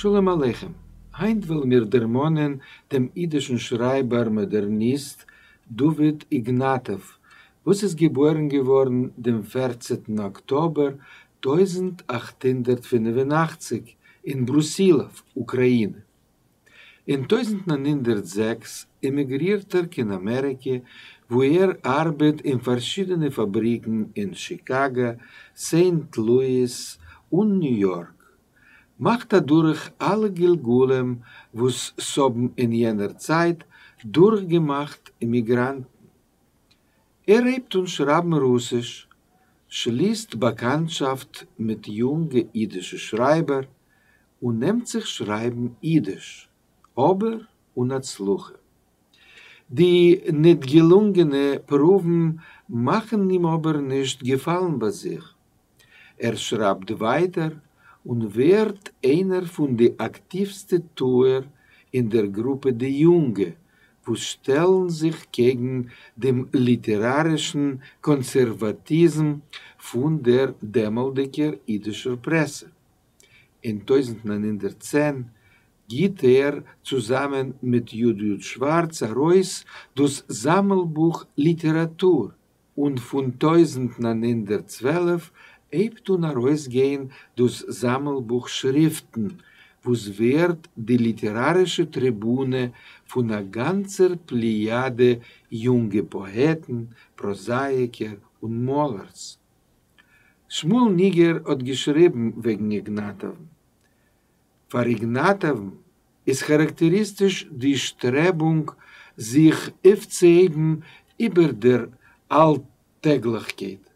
שלום עליכם, היינט וועלן מיר דערמאנען דעם אידישן שרייבער מאדערניסט דוד איגנאטאוו, וואס איז געבוירן געווארן דעם פערצנטן אקטאבער 1885 אין ברוסילאוו, אוקראינע. אין 1906 עמיגרירט ער קיין אמעריקע, וואו ער ארבעט אין פארשידענע פאבריקן אין שיקאגא, סעינט לואיס און ניו יארק. מאכט אדורך אלע גלגולים וואס ס'האבן אין יענער צייט דורכגעמאכט אימיגראנטן. ער הייבט אן שרייבן רוסיש, שליסט באקאנטשאפט מיט יונגע אידישע שרייבער, און נעמט זיך שרייבן אידיש, אבער אן הצלחה. די ניט געלונגענע פרואוון מאכן אים אבער נישט געפאלן ביי זיך. ער שרייבט ווייטער און ווערט איינער פון די אקטיווסטע טוער אין דער גרופע די יונגע, וואס שטעלן זיך קעגן דעם ליטערארישן קאנסערוואטיזם פון דער דעמאלטדיגער אידישער פרעסע. אין 1910 גיט ער צוזאמען מיט י. י. שווארץ ארויס דאס זאמלבוך ליטעראטור, און פון 1912 הייבט אן ארויסגיין דאס זאמלבוך שריפטן, וואס ווערט די ליטערארישע טריבונע פון א גאנצער פלעיאדע יונגע פאעטן, פראזאייקער און מאלערס. שמואל ניגער האט געשריבן וועגן איגנאטאוון. פאר איגנאטאוון איז כאראקטעריסטיש די שטרעבונג זיך אויפצוהייבן איבער דער אלטעגליכקייט.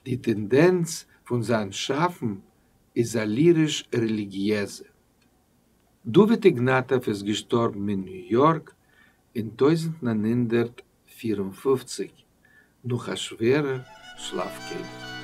די טענדענץ פון זיין שאפן איז א ליריש-רעליגיעזע. דוד איגנאטאוו איז געשטארבן אין ניו יארק אין 1954 נאך א שווערער שלאפקייט.